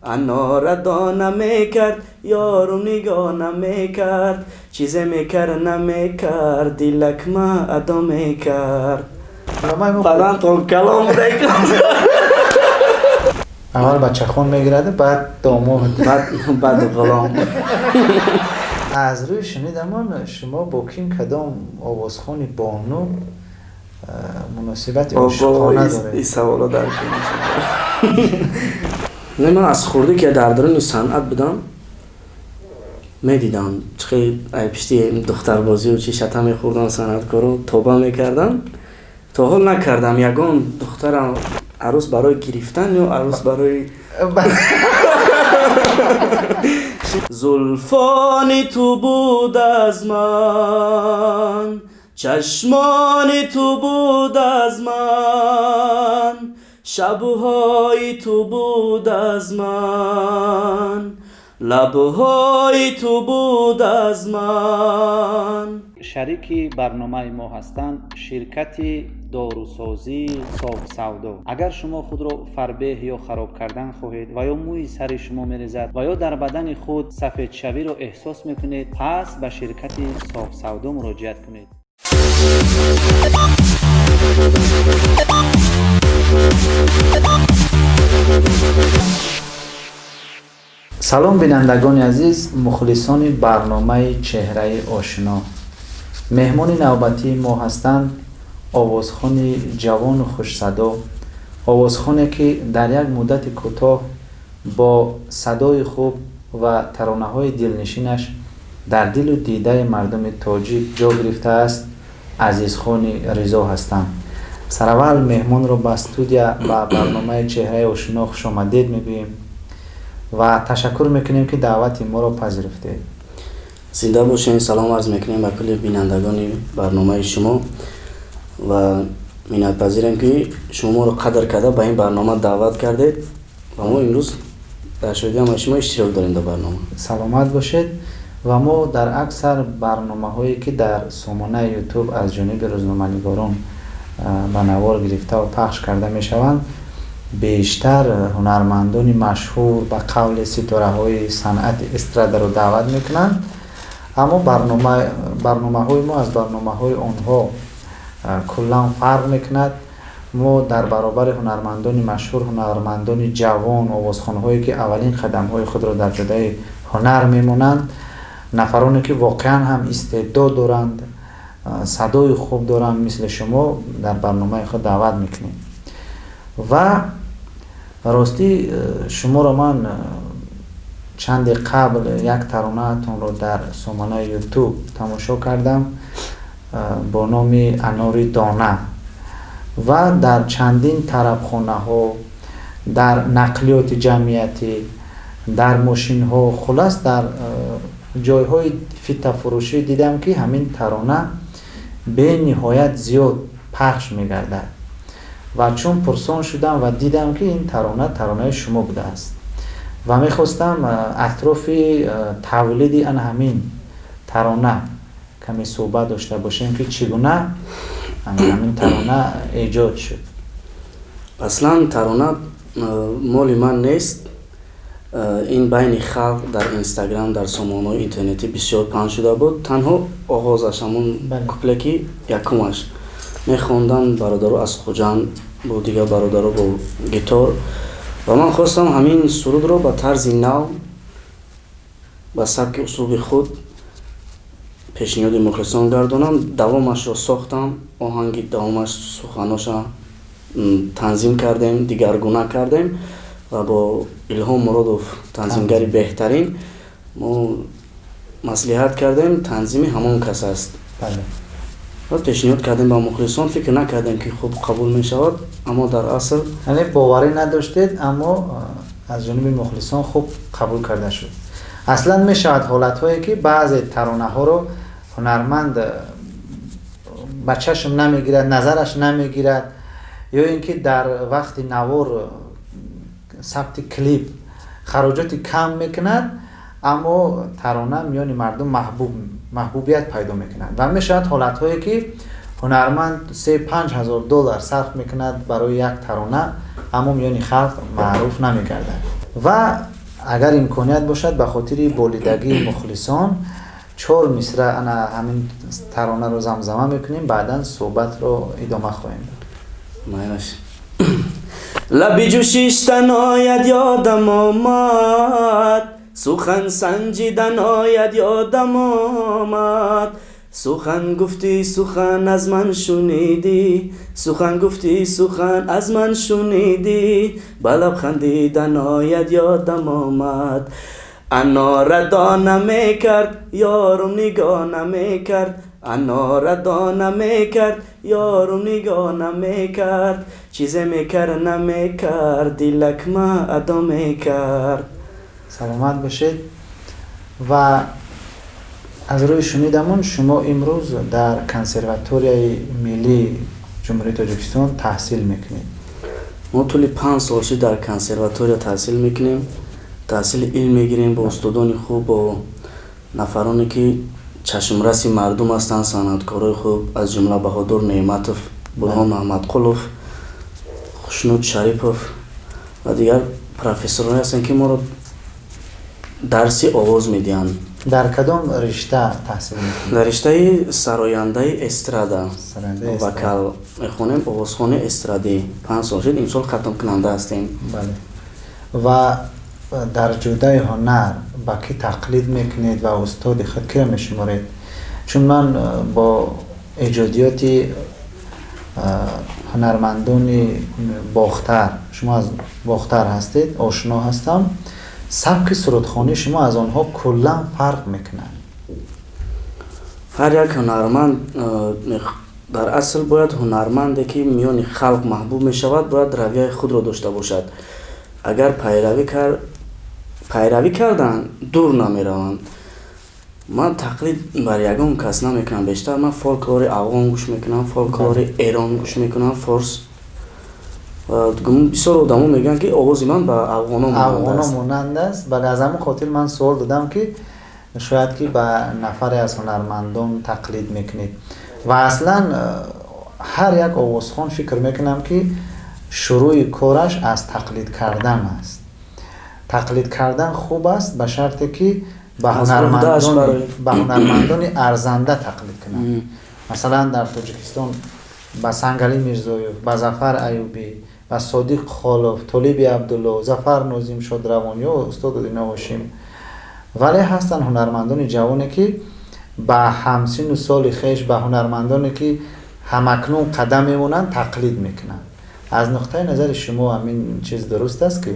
Анора дона мекард, ёру нигоҳ намекард, чизе мекард, намекард, дилакма адо мекард. Баландтон калом. Аввал бачахон мегирад, баъд домод. Баъд ғулом. Аз рӯи шунидамон, шумо бо ким, кадом овозхони бону муносибати ошиқона доред? Ин саволо дар не. Ман аз хурдӣ ки дар даруни санъат будам, медидам, чӣ хел ай пишти духтарбозию чи шата мехӯрдан санъаткоро, тоба мекардам. То ҳол накардам ягон духтарам арӯс барои гирифтан ё арӯс барои. Зулфони ту буд аз ман, чашмони ту буд аз ман, шабҳои ту буд аз ман, лабҳои ту буд аз ман. Шарики барномаи мо ҳастанд ширкати дорусозии Софсавдо. Агар шумо худро фарбеҳ ё хароб кардан хоҳед ва ё мӯи сари шумо мерезад ва ё дар бадани худ сафедшавиро эҳсос мекунед, пас ба ширкати Софсавдо муроҷиат кунед. Салом, бинандагони азиз, мухлисони барномаи «Чеҳраи ошино». Меҳмони навбатии мо ҳастанд овозхони ҷавону хушсадо, овозхоне, ки дар як муддати кӯтоҳ бо садои хуб ва таронаҳои дилнишинаш дар дилу дидаи мардуми тоҷик ҷо гирифтааст. Азизхони Ризо ҳастанд. Сараввал меҳмонро ба студия, ба барномаи «Чеҳраи ошино» хушомадед мегӯем ва ташаккур мекунем, ки даъвати моро пазируфтед. Зинда бошед. Салом арз мекунем ба кулли бинандагони барномаи шумо ва миннатпазирем, ки шумо моро қадр карда, ба ин барнома даъват кардед ва мо имрӯз дар шоҳидии ҳамаи шумо иштирок дорем дар барнома. Саломат бошед. Ва мо дар аксар барномаҳое, ки дар сомонаи Ютуб аз ҷониби рӯзноманигорон ба навор гирифтаву пахш карда мешаванд, бештар ҳунармандони машҳур, ба қавли ситораҳои санъати эстрадаро даъват мекунанд, аммо барномаҳои мо аз барномаҳои онҳо куллан фарқ мекунад. Мо дар баробари ҳунармандони машҳур ҳунармандони ҷавон, овозхонҳое, ки аввалин қадамҳои худро дар ҷодаи ҳунар мемонанд, нафароне, ки воқеан ҳам истеъдод доранд, садои хуб доранд, мисли шумо, дар барномаи худ даъват мекунем. Ва ростӣ, шуморо ман чанде қабл як таронаатонро дар сомонаи Ютуб тамошо кардам бо номи «Анори дона» ва дар чандин тарабхонаҳо, дар нақлиёти ҷамъиятӣ, дар мошинҳо, хулас, дар ҷойҳои фитафурӯшӣ дидам, ки ҳамин тарона бениҳоят зиёд пахш мегардад. Ва чун пурсон шудам ва дидам, ки ин тарона таронаи шумо будааст, ва мехостам атрофи тавлиди ана ҳамин тарона каме суҳбат дошта бошем, ки чӣ гуна ҳамин тарона эҷод шуд. Аслан тарона моли ман нест. Ин байни халқ дар Инстаграм, дар сомонаҳои интернетӣ бисёр паҳн шуда буд. Танҳо оғозаш, ҳамун куплети якумаш мехонданд бародаро аз Хуҷанд бо дигар бародаро бо гитор, ва ман хостам ҳамин сурудро ба тарзи нав, ба сабки услуби худ пешниҳоди мухлисон гардонам. Давомашро сохтам, оҳанги давомаш, суханоша танзим кардем, дигаргуна кардем ва бо Илҳом Муродов, танзимгари беҳтарин, мо маслиҳат кардем. Танзими ҳамон кас аст. Ва пешниҳод кардем ба мухлисон. Фикр накардем, ки хуб қабул мешавад, аммо дар асл Яъне боварӣ надоштед, аммо аз ҷониби мухлисон хуб қабул карда шуд. Аслан мешавад ҳолатҳое, ки баъзе таронаҳоро ҳунарманд ба чашм намегирад, назараш намегирад, ё ин ки дар вақти навор, сабти клип хароҷоти кам мекунад, аммо тарона миёни мардум маҳбубият пайдо мекунад. Ва мешавад ҳолатҳое, ки ҳунарманд 3-5 ҳазор доллар сарф мекунад барои як тарона, аммо миёни халқ маъруф намегардад. Ва агар имконият бошад, ба хотири болидагии мухлисон чор мисра ана ҳамин таронаро замзама мекунем, баъдан суҳбатро идома хоҳем дод. Майлаш. Лаби ҷӯшиштан ояд ёдам омад, сухан санҷидан ояд ёдам омад. Сухан гуфтӣ, сухан аз ман шунидӣ, сухан гуфтӣ, сухан аз ман шунидӣ, ба лаб хандидан ояд ёдам омад. Анора дона мекард, ёрум нигоҳ намекард, анора дона мекард, ёрум нигоҳ намекард, чизе мекард, намекард, дилакма адо мекард. Саломат бошед. Ва аз рӯи шунидамон, шумо имрӯз дар Консерваторияи миллии Ҷумҳурии Тоҷикистон таҳсил мекунед. Мо тӯли 5 сол шуд дар консерватория таҳсил мекунем, таҳсили илм мегирем бо устодони хуб, бо нафароне, ки чашмраси мардум ҳастанд, санъаткорои хуб, аз ҷумла Баҳодур Неъматов, Бурҳон Маҳмадқулов, Хушнуд Шарипов ва дигар профессорое ҳастанд, ки моро дарси овоз медиҳанд. Дар кадом ришта таҳсил мекунед? Дар риштаи сарояндаи эстрада, вокал мехонем, овозхони эстрадӣ. 5 сол шуд, имсол хатмкунанда ҳастем. Бале, ва дар ҷодаи ҳунар ба кӣ тақлид мекунед ва устоди худ киро мешуморед? Чун ман бо эҷодиёти ҳунармандони Бохтар, шумо аз Бохтар ҳастед, ошно ҳастам. Сабки сурудхонии шумо аз онҳо куллан фарқ мекунад. Ҳар як ҳунарманд дар асл бояд, ҳунарманде, ки миёни халқ маҳбуб мешавад, бояд равияи худро дошта бошад. Агар пайравӣ карданд, дур намераванд. Ман тақлид бар ягон кас намекунам. Бештар ман фолклори афғон гӯш мекунам, фолклори Эрон гӯш мекунам, форс. Бисёр одамо мегӯянд, ки овози ман ба афғоно афғоно монанд аст. Бале, аз ҳамон хотир ман суол додам, ки шояд ки ба нафаре аз ҳунармандон тақлид мекунед. Ва аслан ҳар як овозхон, фикр мекунам, ки шурӯи кораш аз тақлид кардан аст. Тақлид кардан хуб аст, ба шарте ки ба ҳунармандони арзанда тақлид кунанд. Масалан, дар Тоҷикистон ба Сангалӣ Мирзоев, ба Зафар Аюбӣ, ба Содиқ Холов, Толиби Абдулло, Зафар Нозим Шодравон ё устод Одина Ҳошим. Вале ҳастанд ҳунармандони ҷавоне, ки ба ҳамсину соли хеш, ба ҳунармандоне, ки ҳамакнун қадам мемонанд, тақлид мекунанд. Аз нуқтаи назари шумо ҳамин чиз дуруст аст, ки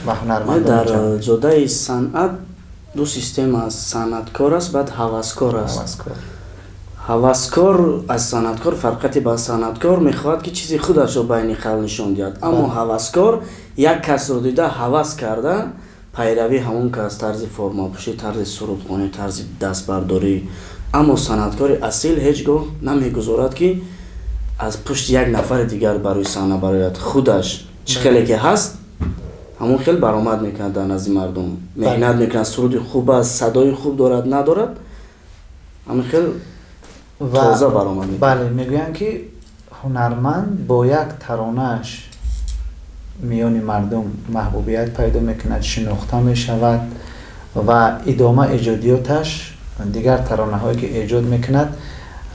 ба ҳунармандони Дар ҷодаи санъат ду система аст: санъаткор аст, баъд ҳаваскор аст. Ҳаваскор аз санъаткор фарқияти ба санъаткор мехоҳад, ки чизи худашро байни халқ нишон диҳад, аммо ҳаваскор як касро дида, ҳавас карда, пайравӣ ҳамон кас, тарзи формапӯшӣ, тарзи сурудхонӣ, тарзи дастбардорӣ. Аммо санъаткори асил ҳеҷ гоҳ намегузорад, ки аз пушти як нафари дигар ба рӯи саҳна барояд. Худаш чӣ хеле ки ҳаст, ҳамон хел баромад мекунад дар назди мардум, меҳнат мекунад, суруди хуб аст, садои хуб дорад, надорад, ҳамин хел тоза баромад мекунад. Бале, мегӯянд, ки ҳунарманд бо як таронааш миёни мардум маҳбубият пайдо мекунад, шинохта мешавад ва идома эҷодиёташ, дигар таронаҳое, ки эҷод мекунад,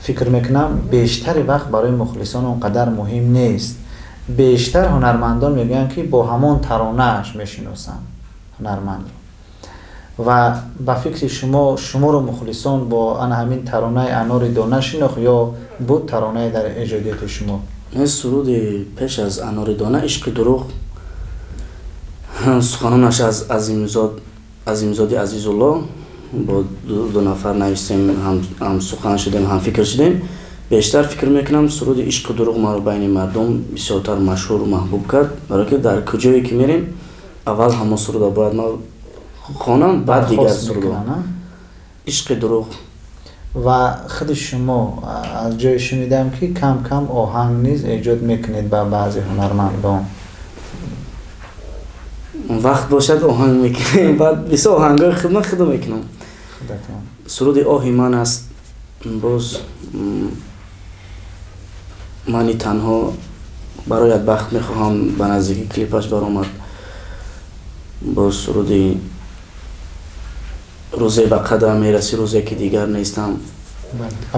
фикр мекунам, бештари вақт барои мухлисон он қадар муҳим нест. Бештар ҳунармандон мегӯянд, ки бо ҳамон таронааш мешиносанд ҳунармандро. Ва ба фикри шумо, шуморо мухлисон бо ана ҳамин таронаи «Анори дона» шинохт ё буд таронае дар эҷодиёти шумо? Не, суруди пеш аз «Анори дона», «Ишқи дурӯғ», суханонаш аз Азимзоди Азизулло, бо ду нафар навистем, ҳамсухан шудем, ҳамфикр шудем. Бештар фикр мекунам, суруди «Ишқи дурӯғ» маро байни мардум бисёртар машҳуру маҳбуб кард, барое ки дар куҷое ки мерем, аввал ҳамон суруда бояд ман хонам, баъд дигар сурудо. «Ишқи дурӯғ». Ва худи шумо, аз ҷое шунидам, ки кам кам оҳанг низ эҷод мекунед ба баъзе ҳунармандон. Вақт бошад, оҳанг мекунем. Баъд бисёр оҳангҳои худ ман худо мекунам. Суруди «Оҳи ман» аст, боз «Мани танҳо», «Бароят бахт мехоҳам», ба наздикӣ клипаш баромад. Боз суруди «Рӯзе ба қадрам мерасӣ, рӯзе ки дигар нестам».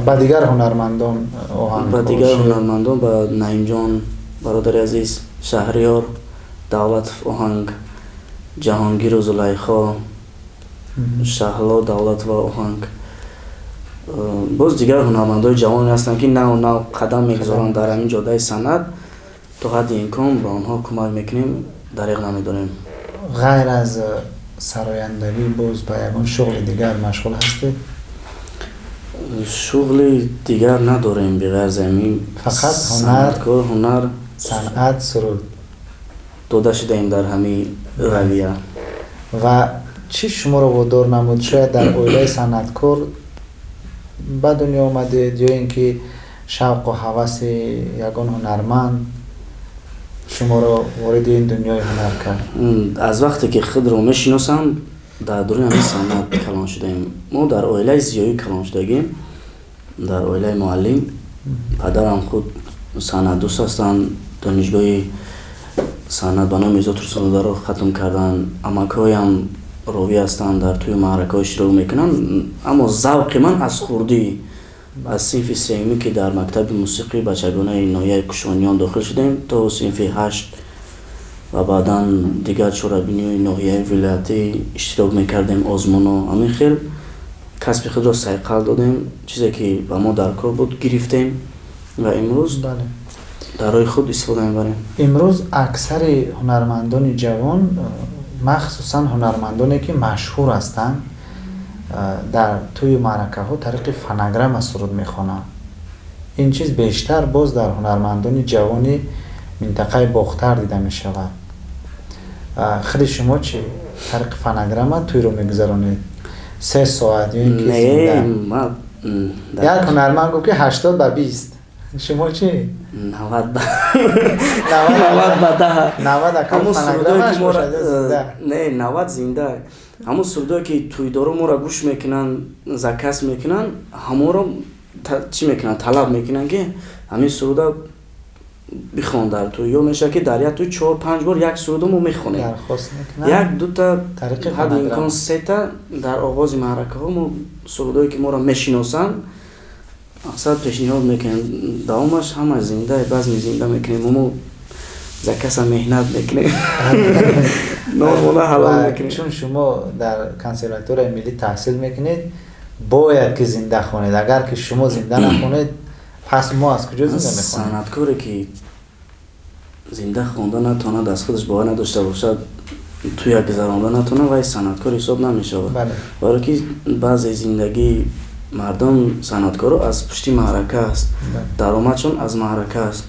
Ба дигар ҳунармандон оҳанг? Ба дигар ҳунармандон, ба Наимҷон, бародари азиз, Шаҳриёр Давлатов оҳанг, Ҷаҳонгиру Зулайхо, Шаҳло Давлатова оҳанг. Боз дигар ҳунармандои ҷавоне ҳастанд, ки нав нав қадам мегузоранд дар ҳамин ҷодаи санъат. То ҳадди имкон ба онҳо кӯмак мекунем, дареғ намедорем. Ғайр аз сарояндагӣ боз ба ягон шуғли дигар машғул ҳастед? Шуғли дигар надорем биғайр аз ҳамин. Фақат ҳунар? Санъаткор, ҳунар. Санъат, суруд. Дода шудаем дар ҳамин равия. Ва чӣ шуморо водор намуд? Шояд дар оилаи санъаткор ба дунё омадед ё ин ки шавқу ҳаваси ягон ҳунарманд шуморо вориди ин дунёи ҳунар кард? Аз вақте ки худро мешиносам, дар дуруни ҳамин санъат калон шудаем. Мо дар оилаи зиёӣ калон шудагем, дар оилаи муаллим. Падарам худ санъатдӯст ҳастанд, донишгоҳи санъат ба номи Мирзо Турсунзодаро хатм карданд. Амакҳоям ровӣ ҳастанд, дар тӯи маъракаҳо иштирок мекунанд. Аммо завқи ман аз хурдӣ, аз синфи сеюмӣ, ки дар мактаби мусиқии бачагонаи ноҳияи Кушониён дохил шудем, то синфи ҳашт ва баъдан дигар чорабиниҳои ноҳияи, вилоятӣ иштирок мекардем, озмуно. Ҳамин хел касби худро сайқал додем, чизе ки ба мо дар кор буд, гирифтем ва имрӯз дар роҳи худ истифода мебарем. Имрӯз аксари ҳунармандони ҷавон, махсусан ҳунармандоне, ки машҳур ҳастанд, дар тӯю маъракаҳо тариқи фонограмма суруд мехонанд. Ин чиз бештар боз дар ҳунармандони ҷавони минтақаи Бохтар дида мешавад. Худи шумо чӣ, тариқи фонограмма тӯйро мегузаронед 3 соат ё ин ки зинда? Як ҳунарманд гуфт, ки 80 ба 20. Шумо чӣ? 90 ба 90 ба 10. 90 фонограммаш бошад ё зинда? Не, 90 зинда. Ҳамон сурудое, ки тӯйдоро моро гӯш мекунанд, заказ мекунанд, ҳамонро чӣ мекунанд, талаб мекунанд, ки ҳамин суруда бихон дар тӯй. Ё мешавад, ки дар як тӯй чор панҷ бор як сурудо мо мехонем, як дута, ҳадди имкон сета. Дар оғози маъракаҳо мо сурудое, ки моро мешиносанд, мақсад пешниҳод мекунем. Давомаш ҳама зинда, базми зинда мекунем. Мо закаса меҳнат мекунем, нонмона ҳалол мекунем. Чун шумо дар консерваторияи миллӣ таҳсил мекунед, бояд ки зинда хонед. Агар ки шумо зинда нахонед, пас мо аз куҷо зинда мехонем? Санъаткоре, ки зинда хонда натавонад, аз худаш бовар надошта бошад, тӯя гузаронда натавонад, вай санъаткор ҳисоб намешавад. Барое ки баъзе зиндагии мардум, санъаткоро, аз пушти маърака аст, даромадшон аз маърака аст.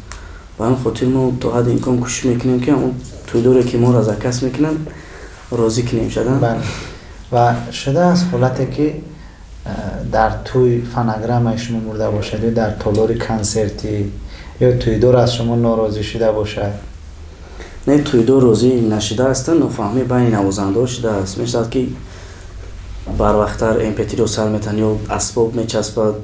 Ба ҳамин хотир мо то ҳадди имкон кӯшиш мекунем, ки ҳамон тӯйдоре, ки моро заказ мекунанд, розӣ кунем шуда. Ва шудааст ҳолате, ки дар тӯй фонограммаи шумо мурда бошад ё дар толори консертӣ, ё тӯйдор аз шумо норозӣ шуда бошад? Не, тӯйдор розӣ нашудааста, нофаҳмӣ байни навозандаҳо шудааст. Мешавад, ки барвақттар мп3-ро сар метаҳанд ё асбоб мечаспад,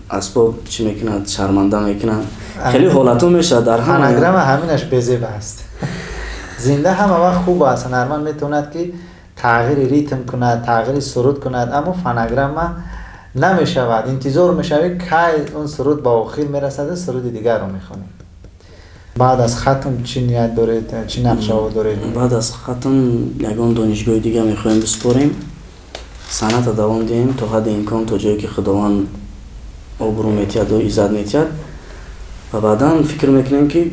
асбоб чӣ мекунад, шарманда мекунад. Хеле ҳолатҳо мешавад дар ҳама. Фонограмма ҳаминаш безеб аст. Зинда ҳама вақт хуб аст, ҳунарманд метавонад, ки тағйири ритм кунад, тағйири суруд кунад, аммо фонограмма намешавад. Интизор мешавӣ, кай он суруд ба охир мерасаду суруди дигарро мехонӣ. Баъд аз хатм чӣ ният доред, чӣ нақшаҳо доред? Баъд аз хатм ягон донишгоҳи дигар мехоҳем бисупорем, санъатро давом диҳем то ҳадди имкон, то ҷое ки Худованд обрӯ метиҳаду иззат метиҳад. Ва баъдан фикр мекунем, ки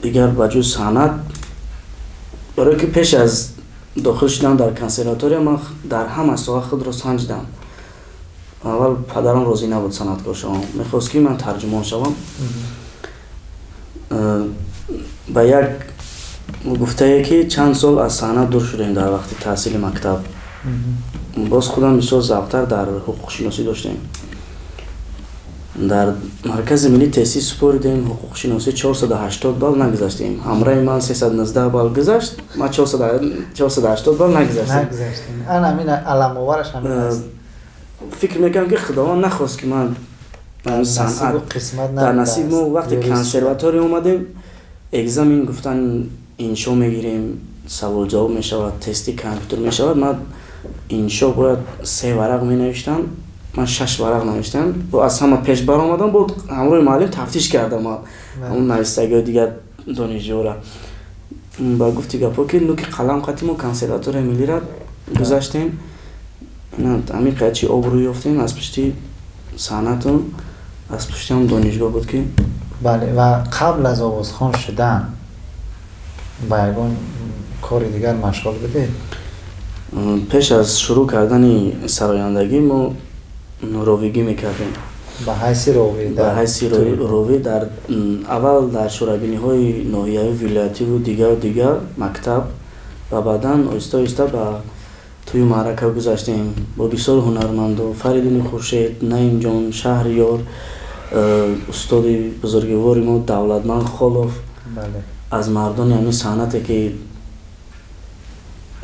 дигар ба ҷуз санъат, барое ки пеш аз дохил шудан дар консерватория ман дар ҳама соҳа худро санҷидам. Аввал падарам розӣ набуд санъаткор шавам, мехост, ки ман тарҷумон шавам. Ба як гуфтае, ки чанд сол аз саҳна дур шудем дар вақти таҳсили мактаб, боз худам бисёр завқтар дар ҳуқуқшиносӣ доштем. Дар маркази миллӣ тестӣ супоридем ҳуқуқшиносӣ, 480 балл нагузаштем. Ҳамраи ман 319 балл гузашт, ман 480 балл нагузаштем. Фикр мекардам, ки Худованд нахост, ки ман санъат дар насиб. Мо вақте консерватория омадем, экзамен гуфтан, иншо мегирем. Савол ҷавоб мешавад, тести компютер мешавад. Ман иншо бояд се варақ менавиштам, ман шаш варақ навиштам. Бо аз ҳама пеш баромадам, бо ҳамроҳи муаллим тафтиш кардам ҳамон навистагиҳои дигар донишҷӯра. Ба гуфти гапҳо, ки нуки қалам қати мо консерваторияи миллиро гузаштем. Ҳамин қадр чи обрӯ ёфтем аз пушти санъату аз пушти ҳам донишгоҳ буд ки. Бале, ва қабл аз овозхон шудан ба ягон кори дигар машғул будед? Пеш аз шурӯъ кардани сарояндагӣ мо ровигӣ мекардем. Ба ҳайси ровӣ? Ба ҳайси ровӣ дар аввал дар чорабиниҳои ноҳиявӣ, вилоятиву дигару дигар, мактаб, ва баъдан оҳиста оҳиста ба тӯю маърака гузаштем бо бисёр ҳунармандо: Фаридуни Хуршед, Наимҷон, Шаҳриёр, устоди бузургвори мо Давлатманд Холов, аз мардони ҳамин санъате ки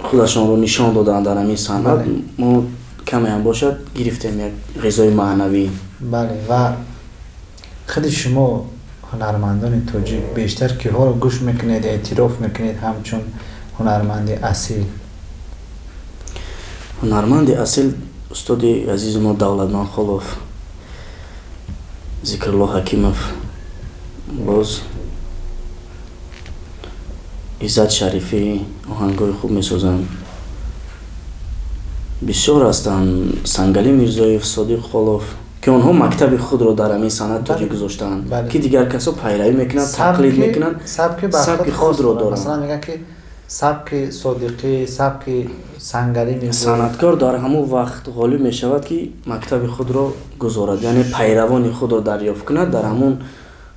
худашонро нишон доданд дар ҳамин санъат. Мо камеам бошад гирифтем як ғизои маънавӣ. Бале, ва худи шумо ҳунармандони тоҷик бештар киҳоро гӯш мекунед, эътироф мекунед ҳамчун ҳунарманди асил? Ҳунарманди асил устоди азизи мо Давлатманд Холов, Зикрулло Ҳакимов, боз Иззат Шарифӣ, оҳангҳои хуб месозанд. Бисёр ҳастанд: Сангалӣ Мирзоев, Содиқ Холов, ки онҳо мактаби худро дар ҳамин санъат тоҷик гузоштаанд, ки дигар касо пайравӣ мекунанд, тақлид мекунанд, сабки худро доранд. Масалан, мегӯянд, ки сабки Содиқӣ, сабки Сангалӣ Мирзоев. Санъаткор дар ҳамон вақт ғолиб мешавад, ки мактаби худро гузорад, яъне пайравони худро дарёфт кунад, дар ҳамон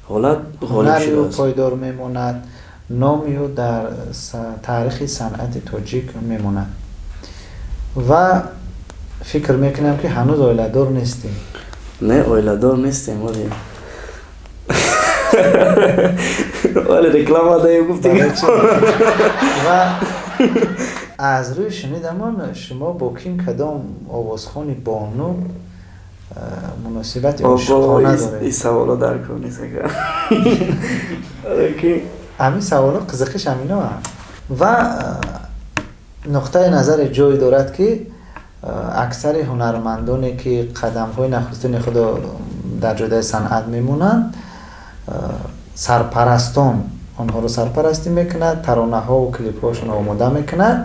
ҳолат ғолиб шудааст. Пойдор мемонад, номи ӯ дар таърихи санъати тоҷик мемонад. Ва фикр мекунам, ки ҳанӯз оиладор нестем. Не, оиладор нестем. Вале реклама даем, гуфти. Ва аз рӯи шунидамон, шумо бо ким кадом овозхони бону муносибати ошиқона доред. Ин саволо дар кор нест. Ҳамин саволо қизиқиш ҳамино. Ва нуқтаи назаре ҷой дорад, ки аксари ҳунармандоне, ки қадамҳои нахустини худро дар ҷодаи санъат мемонанд, сарпарастон онҳоро сарпарастӣ мекунад, таронаҳову клипҳошонро омода мекунад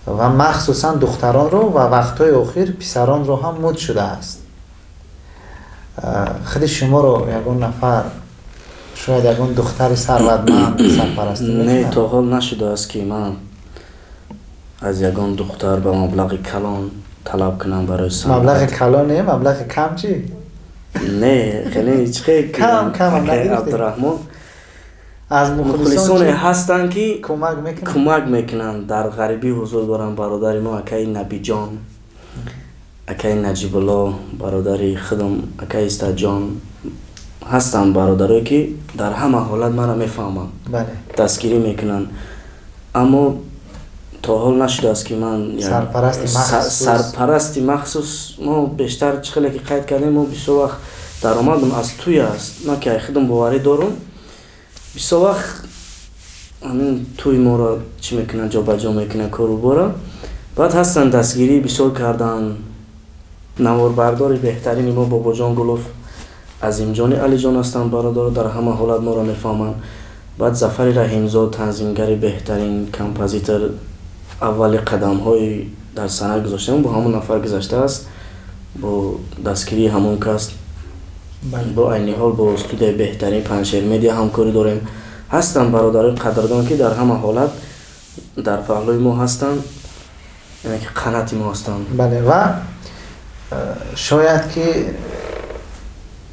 ва махсусан духтаронро, ва вақтҳои охир писаронро ҳам муд шудааст. Худи шуморо ягон нафар, шояд ягон духтари сарватманд сарпарастӣ Не, мекунад? То ҳол нашудааст, ки ман аз ягон духтар ба маблағи калон талаб кунам барои санъат. Маблағи калон не, маблағи кам чӣ? Не, хеле ҳеҷ. Кам, кам маблағ гирифтед? Абдураҳмон, аз мухлисоне мухлисон ҳастанд, ки кӯмак мекунанд? Кӯмак мекунанд, дар ғарибӣ ҳузур доранд. Бародари мо акаи Набиҷон, акаи Наҷибулло, бародари худам акаи Истаҷон ҳастанд, бародарое ки дар ҳама ҳолат маро мефаҳманд, дастгирӣ мекунанд, аммо то ҳол нашудааст, ки ман сарпарасти махсус. Сарпарасти махсус. Мо бештар, чӣ хеле ки қайд кардем, мо бисёр вақт даромадам аз тӯй аст. Ман ки ай худам боварӣ дорум, бисёр вақт ҳамин тӯй моро чӣ мекунанд, ҷобаҷо мекунанд корубора. Баъд ҳастанд, дастгирӣ бисёр карданд. Наворбардори беҳтарини мо Бобоҷон Гулов, Азимҷони Алиҷон ҳастанд, бародаро дар ҳама ҳолат моро мефаҳманд. Баъд Зафари Раҳимзод, танзимгари беҳтарин, композитор, аввали қадамҳои дар санъат гузоштем бо ҳамон нафар гузаштааст, бо дастгирии ҳамон кас. Бо айни ҳол бо студияи беҳтарин Панҷшер Медиа ҳамкорӣ дорем. Ҳастанд бародарои қадрдон, ки дар ҳама ҳолат дар паҳлӯи мо ҳастанд, яъне ки қанати мо ҳастанд. Бале, ва шояд ки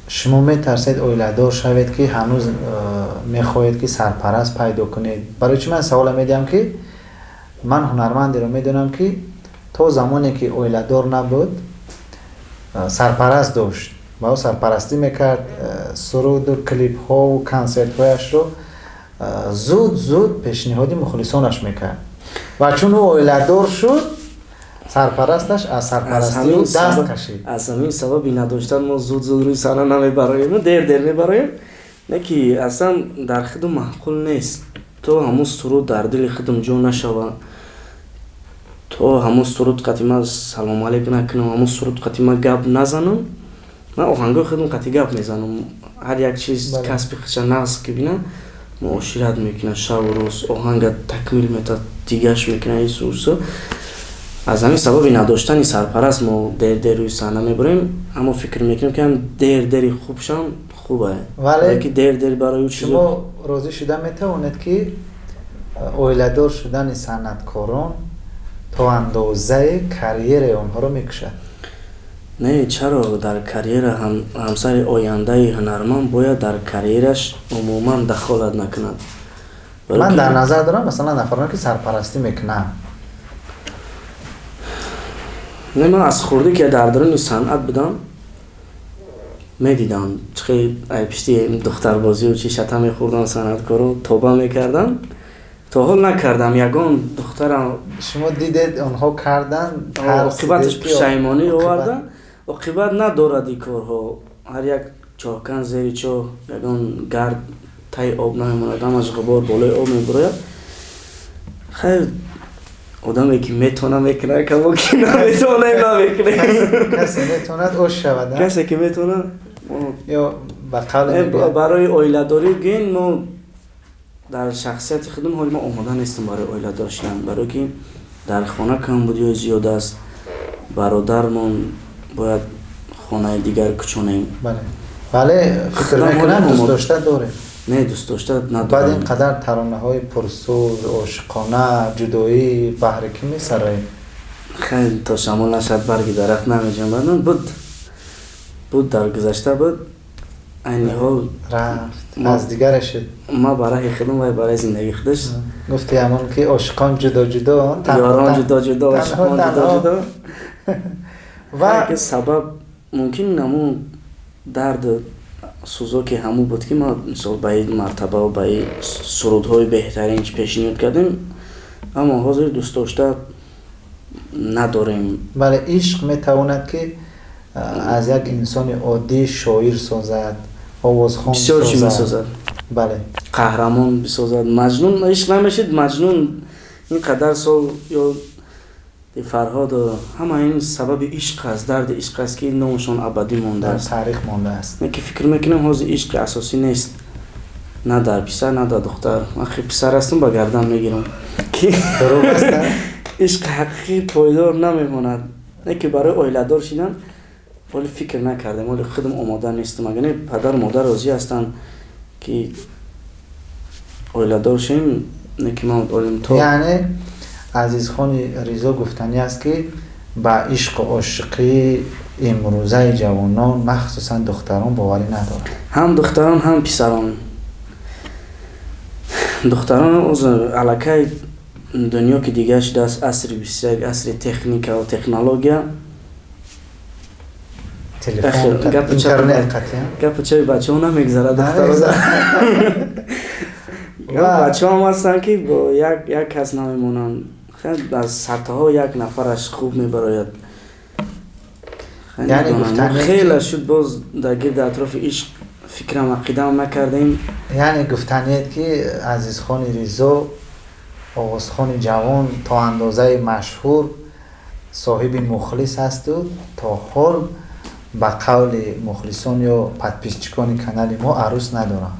шумо метарсед оиладор шавед, ки ҳанӯз мехоҳед, ки сарпараст пайдо кунед. Барои чӣ ман савола медиҳам, ки ман ҳунармандеро медонам, ки то замоне ки оиладор набуд, сарпараст дошт ва ӯ сарпарастӣ мекард, суруду клипҳову консертҳояшро зуд зуд пешниҳоди мухлисонаш мекард, ва чун ӯ оиладор шуд, сарпарасташ аз сарпарастии ӯ даст кашид. Аз ҳамин сабаби надоштан мо зуд зуд рӯи саҳна намебароем, дер дер мебароем. Не ки аслан дар худу маъқул нест. То ҳамун суруд дар дили худам ҷо нашава, то ҳамун суруд қати ман салому алейк накунам, ҳамун суруд қати ман гап назанам. Ман оҳангои худам қати гап мезанам. Ҳар як чиз касби худша нағз ки бина, муошират мекунад, шабу рӯз оҳанга такмил метад, дигаш мекунад исусу. Аз ҳамин сабаби надоштани сарпараст мо дер дер рӯи саҳна мебурем, аммо фикр мекунем, ки ҳам дер дери хубшам хубе. Вале ки дер дер барои шумо розӣ шуда метавонед, ки оиладор шудани санъаткорон то андозаи карьераи онҳоро мекушад? Не, чаро дар карьера ҳамсари ояндаи ҳунарманд бояд дар карьераш умуман дахолат накунад? Ман дар назар дорам, масалан, нафароне ки сарпарастӣ мекунанд. Не, ман аз хурдӣ ки дар даруни санъат будам, медидам, чӣ хел ай пишти духтарбозию чи шата мехӯрдан санъаткоро, тоба мекарданд. То ҳол накардам ягон духтарам. Шумо дидед, онҳо кардан. Оқибаташ пушаймонӣ овардан, оқибат надорад ин корҳо. Ҳар як чоҳкан зери чоҳ, ягон гард таи об намемонад, ҳамаш ғубор болои об мебурояд. Хайр, одаме ки метавона мекунад, камо ки наметавонем, намекунем. Касе метавонад, ош шавад. Касе ки метавонад. Ё ба қавли барои оиладорӣ гӯен, мо дар шахсияти худам ҳоли мо омода нестем барои оиладор шудан, барое ки дар хона камбудиҳои зиёд аст, бародармон бояд хонаи дигар кучонем. Вале фикр мекунам, дӯстдошта дорем. Не, дӯстдошта надорем. Баъд ин қадар таронаҳои пурсӯз, ошиқона, ҷудоӣ баҳри кӣ месароед? Хайр, то шамол нашад, барги дарахт намеҷунбад. Буд, буд, дар гузашта буд, айни ҳол рафт, аз дигаре шуд. Ма ба раҳи худам, вай барои зиндагии худаш. Гуфти ҳамон ки ошиқон ҷудо ҷудо, ёрон ҷудо ҷудо, ошиқон ҷудо ҷудо. Ва сабаб мумкин ҳамун дарду сӯзо ки ҳамун буд, ки ма мисол ба ин мартабаву ба ин сурудҳои беҳтарин пешниҳод кардем, аммо ҳозир дӯстдошта надорем. Бале, ишқ метавонад, ки аз як инсони оддӣ шоир созад, овозхон. Бисёр чӣ месозад. Бале. Қаҳрамон бисозад. Маҷнун ишқ намешид, маҷнун ин қадар сол ё Фарҳоду ҳама ин сабаби ишқ аст, дарди ишқ аст, ки номашон абадӣ мондааст, таърих мондааст. Не ки фикр мекунам, ҳозир ишқи асосӣ нест, на дар писар, на дар духтар. Ман хе писар ҳастам, ба гардан мегирам, ки ишқи ҳақиқӣ пойдор намемонад. Не ки барои оиладор шидан ҳоли фикр накардем, ҳоли худам омода нестам. Агар не, падару модар розӣ ҳастанд, ки оиладор шем, не ки ман олим то Яъне Азизхони Ризо гуфтанӣ аст, ки ба ишқу ошиқии имрӯзаи ҷавонон, махсусан духтарон, боварӣ надорад. Ҳам духтарон, ҳам писарон. Духтарон аллакай дунё ки дигар шудааст, асри 21, асри техникаву технология. Гапу чаби бачаҳо намегзарад. Бачаҳоам ҳастанд, ки бо як кас намемонанд. Аз сатҳҳо як нафараш хуб мебарояд. Хеле шуд, боз дар гирди атрофи ишқ фикрам, ақидаам накардем. Яъне гуфтаниед, ки Азизхони Ризо, овозхони ҷавон, то андозаи машҳур, соҳиби мухлис ҳасту то ҳол ба қавли мухлисон ё подписчикони канали мо арӯс надорам.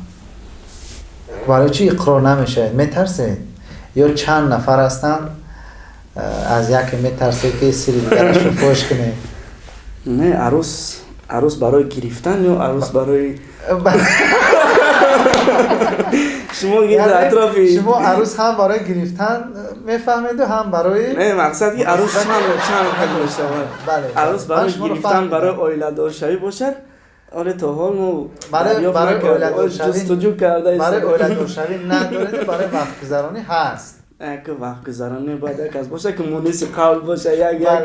Барои чӣ иқрор намешавед? Метарсед ё чанд нафар ҳастанд, аз яке метарсед, ки сири дигарашро фош кунед? Не, арӯс барои гирифтан ё арӯс барои шумо гирди атрофи Шумо арӯс ҳам барои гирифтан мефаҳмеду, ҳам барои Не, мақсад ки арӯс чанд хел мешавад. Арӯс барои гирифтан, барои оиладоршавӣ бошад, оле то ҳол мо ҷустуҷӯ карда. Барои оиладоршавӣ надоред, барои вақтгузаронӣ ҳаст. Як вақтгузаронӣ бояд як кас боша, ки муниси қавл боша, як як.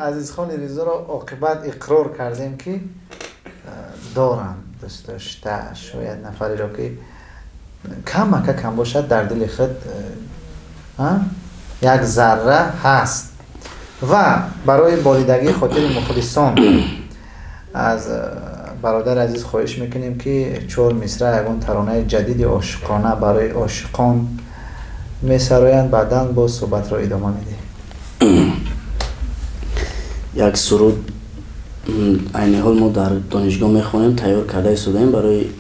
Азизхони Ризоро оқибат иқрор кардем, ки доранд дӯстдошта, шояд нафареро, ки камака кам бошад, дар дили худ як зарра ҳаст. Ва барои болидагии хотири мухлисон аз Бародари азиз, хоҳиш мекунем, ки чор мисра ягон таронаи ҷадиди ошиқона барои ошиқон месароянд, баъдан боз суҳбатро идома медиҳем. Як суруд айни ҳол мо дар донишгоҳ мехонем, тайёр карда истодаем барои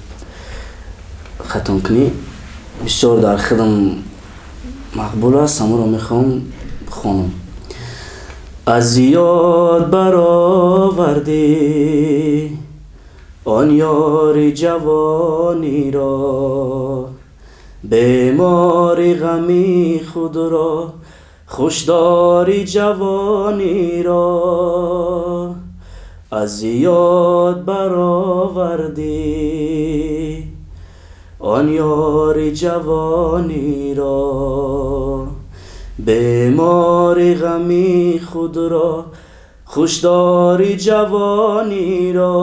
хатмкунӣ. Бисёр дар худам мақбул аст, ҳамонро мехоҳам хонам. Аз ёд баровардӣ он ёри ҷавониро, бемори ғами худро хушдори ҷавониро. Аз ёд баровардӣ он ёри ҷавониро, бемори ғами худро хушдори ҷавониро.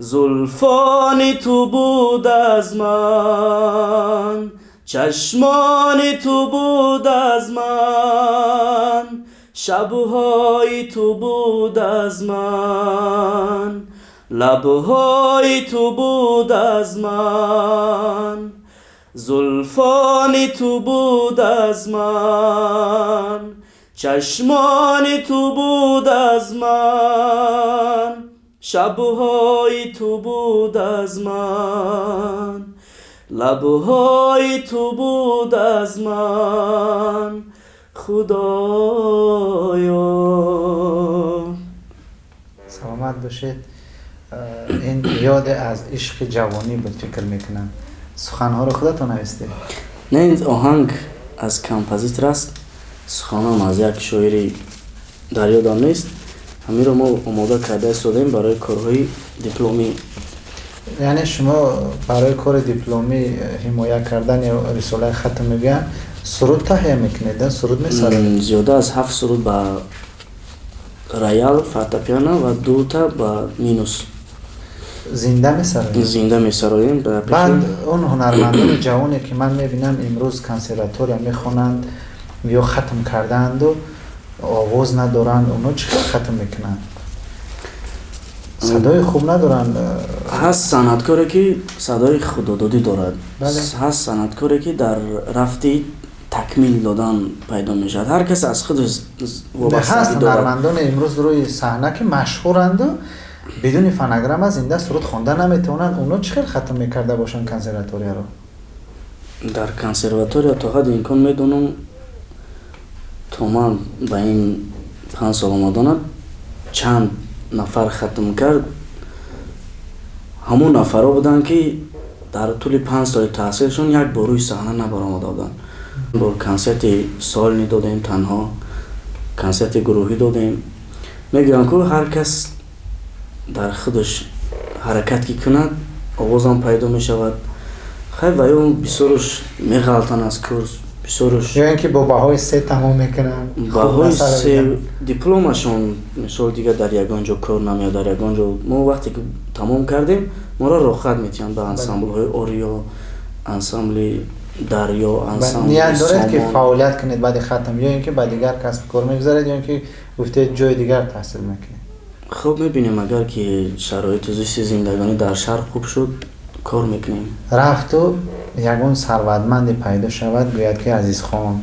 Зулфони ту буд аз ман, чашмони ту буд аз ман, шабҳои ту буд аз ман, лабҳои ту буд аз ман. Зулфони ту буд аз ман, чашмони ту буд аз ман, шабҳои ту буд аз ман, лабҳои ту буд аз ман, Худоё. Саломат бошед. Ин ёде аз ишқи ҷавонӣ буд, фикр мекунам. Суханҳоро худатон навистед? Не, ин оҳанг аз композитор аст, суханам аз як шоири дар ёдам нест. Ҳаминро мо омода карда истодаем барои корҳои дипломӣ. Яъне шумо барои кори дипломӣ, ҳимоя кардани рисолаи хатм мегӯянд, суруд таҳия мекунед, суруд месароед? Зиёда аз ҳафт суруд ба роял, фортепиано ва дута ба минус. Зинда месароед? Зинда месароем. Баъд он ҳунармандони ҷавоне, ки ман мебинам, имрӯз консерватория мехонанд ё хатм кардаанду овоз надоранд, онҳо чӣ хел хатм мекунанд? Садои хуб надоранд. Ҳаст санъаткоре, ки садои худододӣ дорад, ҳаст санъаткоре, ки дар рафти такмил додан пайдо мешавад. Ҳар кас аз худ вобастагӣ дорад. Ҳунармандони имрӯз рӯи саҳна, ки машҳуранду бидуни фонограмма зинда суруд хонда наметавонанд, онҳо чӣ хел хатм мекарда бошанд консерваторияро? Дар консерватория то ҳадди имкон медонам, то ман ба ин 5 сол омаданам чанд нафар хатм кард. Ҳамон нафарҳо буданд, ки дар тӯли 5 соли таҳсилшон як бор рӯи саҳна набаромада буданд. Бо консерти сольный додем, танҳо консерти гурӯҳӣ додем. Мегӯям, ку ҳар кас дар худаш ҳаракат ки кунад, овозам пайдо мешавад. Хай, ва ё бисёруш меғалтанд аз курс, бисёруш ё ин ки бо баҳои се тамом мекунанд. Баҳои се дипломашон, мисол, дигар дар ягон ҷо кор намеяд. Дар ягон ҷо мо вақте ки тамом кардем, моро роҳхат метиҳанд ба ансамблҳои Ориё, ансамбли Дарё. Ансамблният доред, ки фаъолият кунед баъди хатм, ё ин ки ба дигар касб кор мегузаред, ё ин ки гуфтед, ҷои дигар таҳсил мекунед? Хуб, мебинем. Агар ки шароиту зисти зиндагонӣ дар шаҳр хуб шуд, кор мекунем. Рафту ягон сарватманде пайдо шавад, гӯяд, ки Азизхон,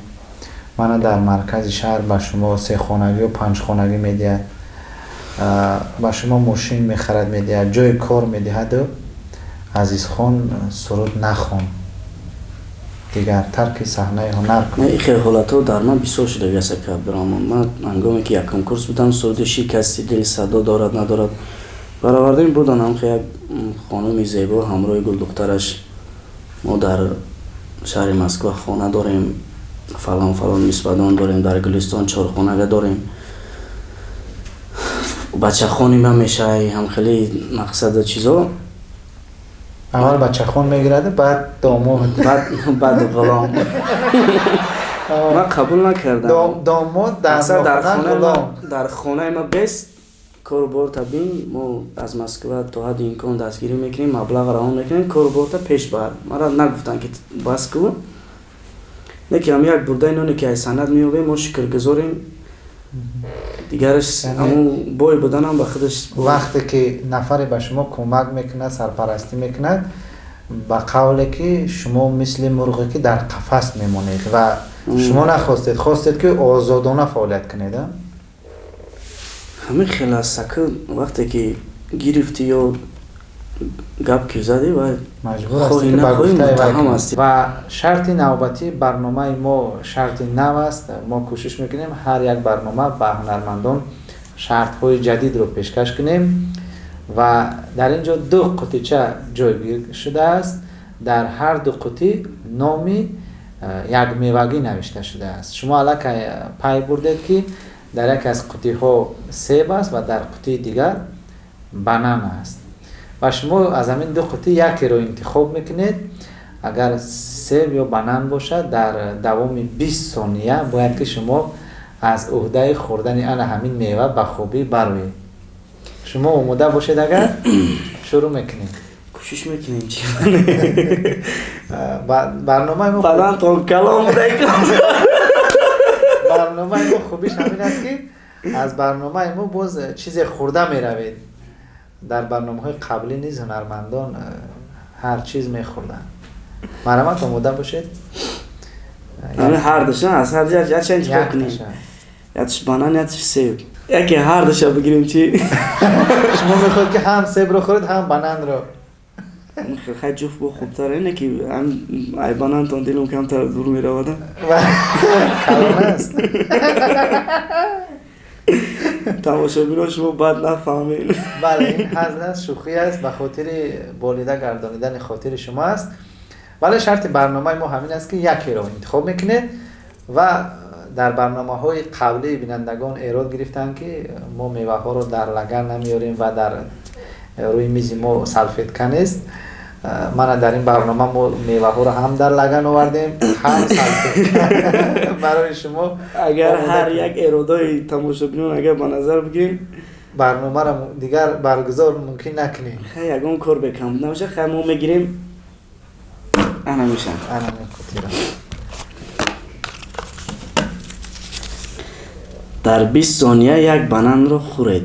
мана дар маркази шаҳр ба шумо сехонагию панҷхонагӣ медиҳад, ба шумо мошин мехарад, медиҳад, ҷои кор медиҳаду Азизхон, суруд нахон, дигар тарки саҳнаи ҳунар кун. Ин хел ҳолатҳо дар ман бисёр шудагӣ аст, ака Абдураҳмон. Ман ҳангоме ки якум курс будам, суруди «Шикасти дил садо дорад надорад» баровардем, будан ҳамхе як хонуми зебо ҳамроҳи гулдухтараш: «Мо дар шаҳри Москва хона дорем, фалон фалон мисбадон дорем, дар Гулистон чорхонага дорем, бачахони ман мешавай», ҳамхели мақсаду чизо. Аввал бачахон мегираду, баъд домод. Баъд ғулом. Ман қабул накардам. Домод дар дар хонаи ма бест коруборта бин, мо аз Москва то ҳадди имкон дастгирӣ мекунем, маблағ равон мекунем, коруборта пеш бар. Мара нагуфтанд, ки бас ку, лекин ҳам як бурдаи ноне, ки аз санъат меёбем, мо шукргузорем. Дигараш ҳамун бой буданам ба худаш. Вақте ки нафаре ба шумо кӯмак мекунад, сарпарастӣ мекунад, ба қавле ки шумо мисли мурғе ки дар қафас мемонед ва шумо нахостед, хостед ки озодона фаъолият кунед, а? Ҳамин хел аст, ака, вақте ки гирифтӣ ё гап ки задӣ ва маҷбур ҳастӣ хоҳӣ ки ба нахоҳӣ гуфтаи вай муттаҳам кунӣ. ҳастӣ. Ва шарти навбатии барномаи мо шарти нав аст. Мо кӯшиш мекунем ҳар як барнома ба ҳунармандон шартҳои ҷадидро пешкаш кунем ва дар ин ҷо ду қутича ҷойгир шудааст. Дар ҳар ду қутӣ номи як мевагӣ навишта шудааст. Шумо аллакай пай бурдед, ки дар яке аз қутиҳо себ аст ва дар қутии дигар банан аст. Ва шумо аз ҳамин ду қутӣ якеро интихоб мекунед. Агар себ ё банан бошад, дар давоми 20 сония бояд ки шумо аз уҳдаи хӯрдани ана ҳамин мева ба хубӣ бароед. Шумо омода бошед, агар шурӯъ мекунем. Кӯшиш мекунем, чи Барномаи мо банантон калон буда. Барномаи мо хубиш ҳамин аст, ки аз барномаи мо боз чизе хӯрда меравед. Дар барномаҳои қаблӣ низ ҳунармандон ҳар чиз мехӯрданд. Марҳамат, омода бошед. Ҳамин ҳардуша аз ҳар ҷиҳат якча интихоб кунем. Якташа. Якш банан, якш себ. Яке ҳардуша бигирем, чи? Шумо мехоҳед ки ҳам себро хӯред, ҳам бананро? Хай, ҷуфт бо хубтар ине ки ай банантон дилам камтар дур меравада. Калон аст. Тамошобино, шумо бад нафаҳмед. Бале, ин ҳазл аст, шӯхӣ аст, ба хотири болида гардонидани хотири шумо аст. Вале шарти барномаи мо ҳамин аст, ки якеро интихоб мекунед ва дар барномаҳои қаблии бинандагон эрод гирифтанд, ки мо меваҳоро дар лаган намеорем ва дар рӯи мизи мо салфетка нест. Мана дар ин барнома мо меваҳоро ҳам дар лаган овардем, ҳам салфетка барои шумо. Агар омода ҳар кунем. як эродои тамошобинон агар ба назар бигирем, барномаро дигар баргузор мумкин накунем. Хай, ягон кор бекам набошад. Хай, мо мегирем, ана мешам. Ана мекутира. Дар 20 сония як бананро хӯред.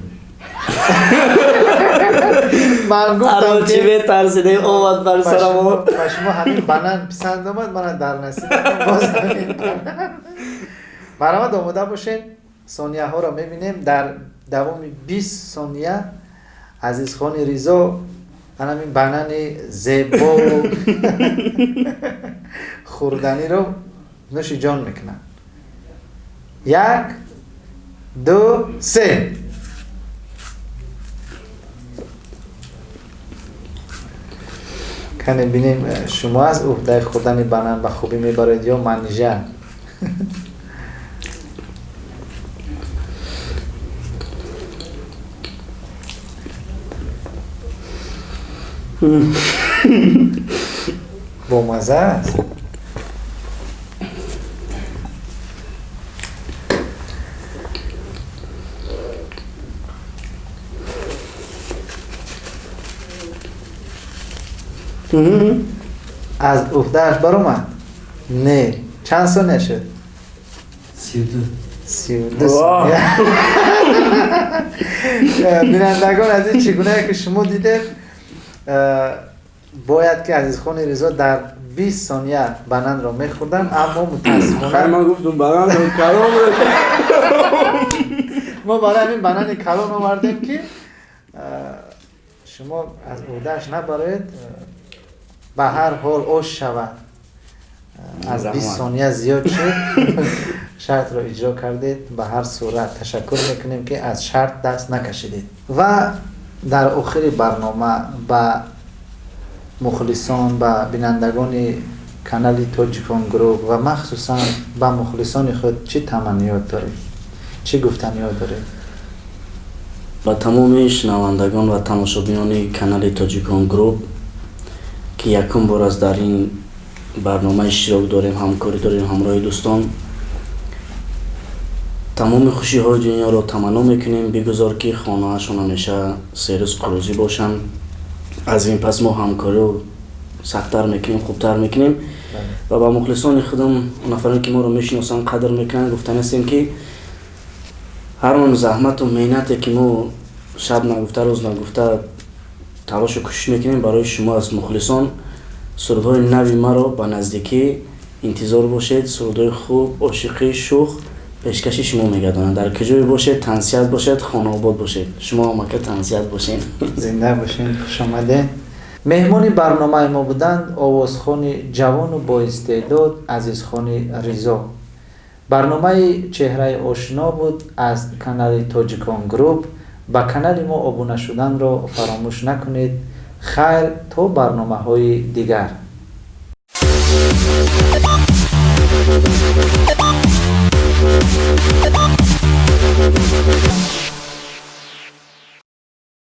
Ман гуфтам Аро, чӣ ки метарсиде, омад бар ба сарам. ба шумо ҳамин банан писанд омад, мана дар насибатон боз ҳамин банан. Марҳамат, омода бошед. Сонияҳоро мебинем. Дар давоми 20 сония Азизхони Ризо ҳамин банани зебову хӯрданиро нӯши ҷон мекунад. 1, 2, 3. Кане бинем, шумо аз уҳдаи хӯрдани банан ба хубӣ мебароед ё Манижа? Бомаза аст. Аз уҳдааш баромад? Не. Чанд сония шуд? 32. 32 сония. Бинандагон, аз ин чӣ гунае ки шумо дидед, бояд ки Азизхони Ризо дар 20 сония бананро мехӯрданд, аммо мутаассифона Хай, ман гуфтум бананро калон. Мо барои ҳамин банани калон овардем, ки шумо аз уҳдааш набароед, ба ҳар ҳол ош шавад. Аз 20 Раҳмат. сония зиёд шуд. Шартро иҷро кардед. Ба ҳар сурат ташаккур мекунем, ки аз шарт даст накашидед. Ва дар охири барнома ба мухлисон, ба бинандагони канали Тоҷикон Груп ва махсусан ба мухлисони худ чӣ таманниёт доред, чӣ гуфтаниёт доред? Ба тамоми шунавандагон ва тамошобинони канали Тоҷикон Груп, ки якум бор аст дар ин барнома иштирок дорем, ҳамкорӣ дорем ҳамроҳи дӯстон, тамоми хушиҳои дунёро таманно мекунем. Бигузор, ки хонаашон ҳамеша серӯз қурӯзӣ бошанд. Аз ин пас мо ҳамкориро сахттар мекунем, хубтар мекунем. Ва ба мухлисони худам, нафароне ки моро мешиносанд, қадр мекунанд, гуфтанистем, ки Ҳар он заҳмату меҳнате, ки мо шаб нагуфта, рӯз нагуфта талошу кӯшиш мекунем, барои шумо аз мухлисон. Сурудҳои нави маро ба наздикӣ интизор бошед. Сурудҳои хуб, ошиқӣ, шӯх пешкаши шумо мегардонанд. Дар куҷое бошед, тансиҳат бошед, хонаобод бошед. Шумо ҳам, ака, тансиҳат бошед. Зинда бошед, хушомадед. Меҳмони барномаи мо буданд овозхони ҷавону боистеъдод Азизхони Ризо. Барномаи «Чеҳраи ошино» буд аз канали «Тоҷикон Груп». Ба канали мо обуна шуданро фаромӯш накунед. Хайр, то барномаҳои дигар.